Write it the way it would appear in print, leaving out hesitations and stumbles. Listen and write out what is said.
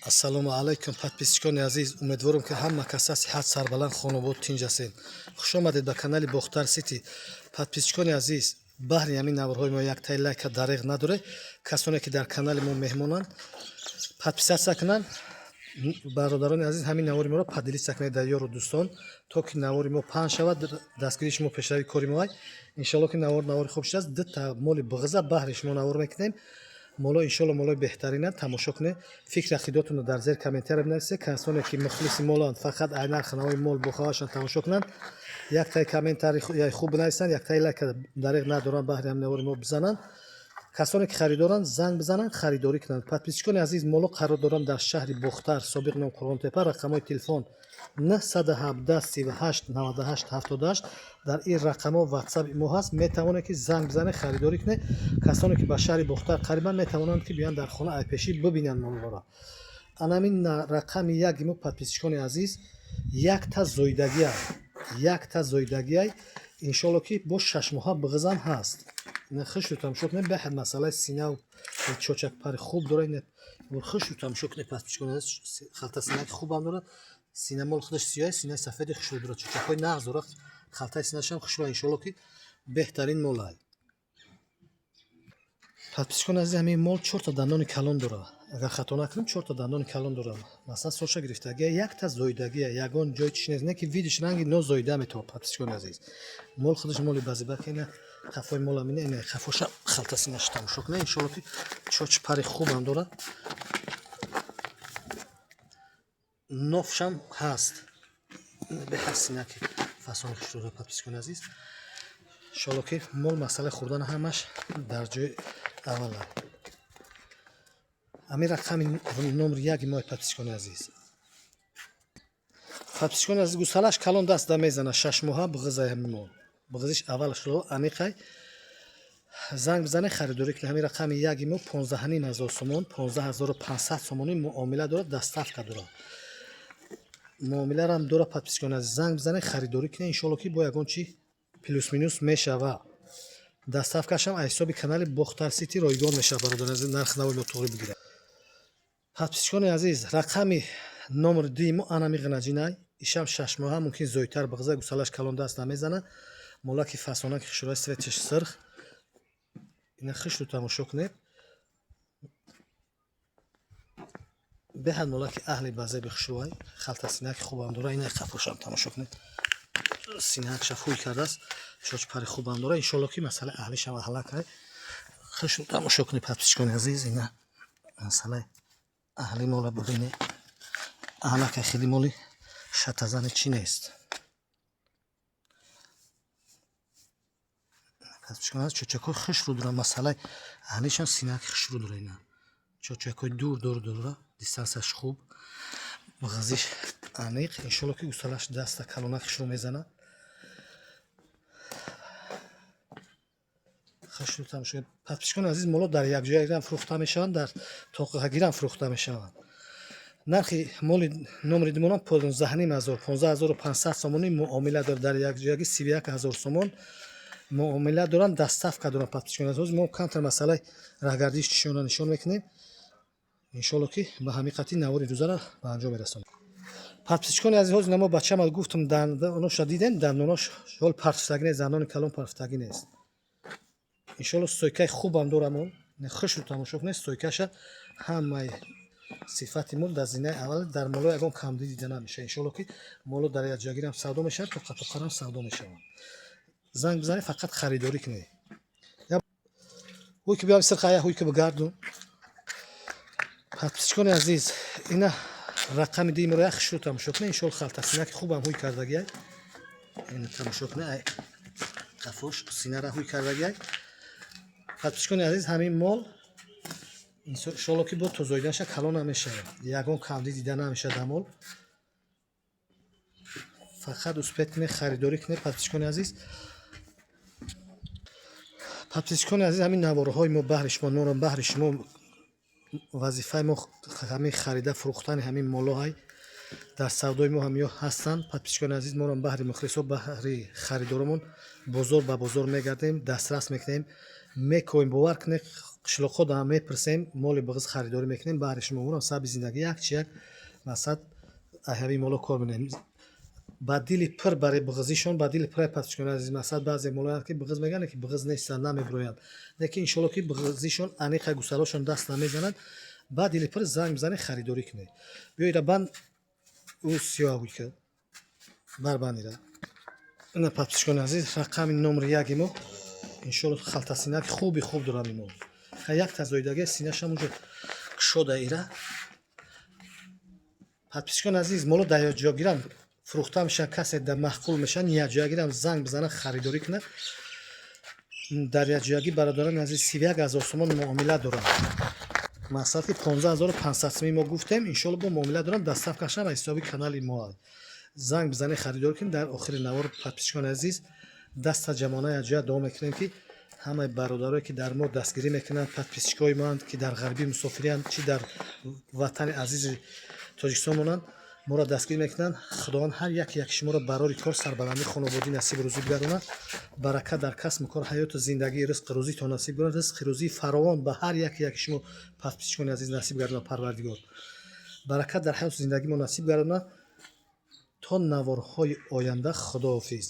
Ассалому алайкум, подписчикони азиз. Умедворам, ки ҳама каса сиҳат, сарбаланд, хонобод, тинҷ ҳастед. Хуш омадед ба канали Бохтар Сити. Подписчикони азиз, баҳри ҳамин наворҳои мо яктаи лайка дареғ надоред. Касоне ки дар канали мо меҳмонанд, подписаться кунанд. Бародарони азиз, ҳамин навори моро поделиться кунед дар ёру дӯстон, то ки навори мо паҳн шавад. Дастгирии шумо пешравии кори мо. Иншоалло, ки навор навори хуб шудааст. Дута моли бағза баҳри шумо навор мекунем. Моло, иншоалло, молои беҳтаринанд. Тамошо кунед, фикр ақидотонро дар зери комментария бинависед. Касоне ки мухлиси моланд, фақат ай нархи навои мол бохабаршон тамошо кунанд, яктаи комментари хуб бинависанд, яктаи лайка дареғ надоранд, баҳри ҳамин навори мо бизананд. Касоне ки харидоранд, занг бизананд, харидорӣ кунанд. Подписчикони азиз, моло қарор доранд дар шаҳри Бохтар, собиқ ном Қурғонтепа. Рақамҳои телефон 917 38 98 78. Дар ин рақамҳо ватсапи мо ҳаст, метавонед, ки занг бизанед, харидорӣ кунед. Касоне ки ба шаҳри Бохтар қарибанд, метавонанд, ки биёянд, дар хона айпешӣ бибинанд молҳоро. Анамин рақами яки мо, подписчикони азиз, якта зоидагия, якта зоидагиай. Иншоалло, ки бо 6 моҳа бағизам ҳаст. Хушу тамошо кунед, беҳад масъалаи синав, чочак пари хуб дорад. Хушу тамошо кунед, подписчикони азиз, халтаи синаки хубам дорад. Сина мол худаш сиёҳ, синаи сафеди хушрӯ дорад, чочакҳои нағз дорад, халтаи синашам хушрӯ. Иншоалло, ки беҳтарин молай. Подписчикони азиз, ҳамин мол чорта дандони калон дорад. Агар хато накунам, чорта дандони калон дорад. Масалан, солша гирифтагия, якта зоидагия, ягон ҷои чиш нест, не ки видиш ранги нозоида метавад. Подписчикони азиз, мол худаш моли базибак. Ина хафои мола мина, ина хафоша, халта синаш тамошо кунед. Иншоалло, ки чоч пари хубам дорад, нофшам ҳаст, беҳад синаки фасони хушрӯ. Подписчикони азиз, иншоалло, ки мол масъалаи хӯрдан ҳамаш дар ҷои аввала. Ҳамин рақами номри яки мои, подписчикони азиз. Подписчикони азиз, гусалаш калон, даст да мезана, 6 моҳа бағизай. Ҳамин мол бағизиш аввал шуд, аниқай. Занг бизанед, харидорӣ кунед. Ҳамин рақами яки мо 15,5 ҳазор сомон, 15,500 сомонӣ муомила дорад, доставка дорад, муомиларам дорад. Подписчикони азиз, занг бизанед, харидорӣ кунед. Иншоалло, ки бо ягон чи плюс-минус мешава. Доставкашам аз ҳисоби канали Бохтар Сити ройгон мешавад. Бародари азиз, нархи нави мо туғрӣ бигирад. Подписчикони азиз, рақами номер дуи мо анами ғинаҷинай. Ишам 6 моҳа, мумкин зоидтар бағиза. Гусалаш калон, даст намезана. Молаки фасонаки хушрӯи, цветаш сирх. Ина хушрӯ тамошо кунед, беҳад молаки аҳли базеби хушрӯай, халта синаки хубам дора. Ина қафошам тамошо кунед, синакша фӯй кардааст, чоч пари хубам дора. Иншоалло, ки масъалаи аҳлишам аҳлакай. Хушрӯ тамошо кунед, подписчикони азиз. Ина масъалаи аҳли мола бибинед, аҳлакай, хеле моли шатазани чӣ нест. Чочакҳои хушрӯ дорад, масъалаи аҳлишам синаки хушрӯ дора. Ина чочакҳои дур дур дора, дистансияш хуб, бағизиш аниқ. Иншоалло, ки гусалаш даста калонак хушрӯ мезанад. Хушрӯ тамошо. Подписчикони азиз, моло дар якҷоягирам фурӯхта мешаванд, дар тоқагирам фурӯхта мешаванд. Нархи моли номери думонам 15,5 ҳазор, 15,500 сомонӣ муомила дорад. Дар якҷоягӣ 31 ҳазор сомон муомила доранд, доставка доранд. Подписчикони азиз, мо камтар масъалаи раҳгардиш чишона нишон мекунем. Иншоалло, ки ба ҳамин қатъи навори рӯзаро ба анҷом мерасонем. Подписчикони азиз, ҳозир намо бачама гуфтам, дандоноша дидем, дандонош ҳол парфтагӣ нест, дандони калон парфтагӣ нест. Иншоалло, стойкаи хубам дорамон. Хушрӯ тамошо кунед стойкаша. Ҳамаи сифати мол дар зинаи аввал, дар моло ягон камдӣ дида намешавад. Иншоалло, ки моло дар якҷоягирам савдо мешавад, тоқа тоқарам савдо мешаванд. Занг бизанед, фақат харидорӣ кунед. Ҳуй ки биям сирхая, ҳуй ки бигардун. Подписчикони азиз, ина рақами димро як хушрӯ тамошо кунед. Иншоалло, халтасинаки хубам ҳуй кардагиай. Ина тамошо кунед, ай қафош синара ҳуй кардагиай. Подписчикони азиз, ҳамин мол иншоалло, ки бо тозоиданаша калон намешавад, ягон камдӣ дида намешавад дар мол. Фақат успеть кунед, харидорӣ кунед, подписчикони азиз. Подписчикони азиз, ҳамин наворҳои мо баҳри шумо, моро баҳри шумо, вазифаи мо ҳамин харида фурӯхтани ҳамин молоҳай. Дар савдои мо ҳамиё ҳастанд. Подписчикони азиз, моро баҳри мухлисо, баҳри харидоромон бозор ба бозор мегардем, дастрас мекунем, мекоем. Бовар кунед. Қишлоқҳо да мепурсем, моли бағиз харидорӣ мекунем, баҳри шумо урам саби зиндагӣ як чи як мақсад аҳави моло кор менем. Ба дили пур барои бағизишон, ба дили пур, подписчикони азиз. Мақсад, баъзе молоянд, ки бағиз мегӯянд, ки бағиз нестанд, намебироянд, лекин иншоалло, ки бағизишон аниқа, гусалошон даст намезанад. Ба дили пур занг бизанед, харидорӣ кунед. Биёира банд, ӯ сиёҳ ки барбандира. Ина, подписчикони азиз, рақами номери яки мо, иншоалло, халтасинаки хуби хуб дорад имо. Як тазоидаги синашам уҷо кушода ира. Подписчикони азиз, моло дар ҷогирам фурӯхта мешаванд. Касе дар маъқул мешаванд, якҷоягирам занг бизанад, харидорӣ кунад дар якҷоягӣ. Бародарони азиз, 31 000 сомон муомила дорам. Мақсад, ки 15 500 сомӣ мо гуфтем, иншоалло, бо муомила дорам. Доставкашам аз ҳисоби канали мо. Занг бизанед, харидорӣ кунед. Дар охири навор, подписчикони азиз, даста ҷамона якҷоя дуо мекунем, ки ҳамаи бародарое, ки дар мо дастгирӣ мекунанд, подписчикои моанд, ки дар ғарбӣ мусофириянд, чӣ дар ватани азизи Тоҷикистон монанд, моро дастгирӣ мекунанд, Худованд ҳар яке яки шуморо барори кор, сарбаландӣ, хонободӣ, насибу рӯзӣ бигардонад. Баракат дар касбу кор, ҳаёту зиндагӣ, ризқу рӯзитон насиб гардонад. Ризқи рӯзии фаровон ба ҳар яке яки шумо, подписчикони азиз, насиб гардонад Парвардигор. Баракат дар ҳаёту зиндагӣ мо насиб гардонад. То наворҳои оянда, худоҳофиз.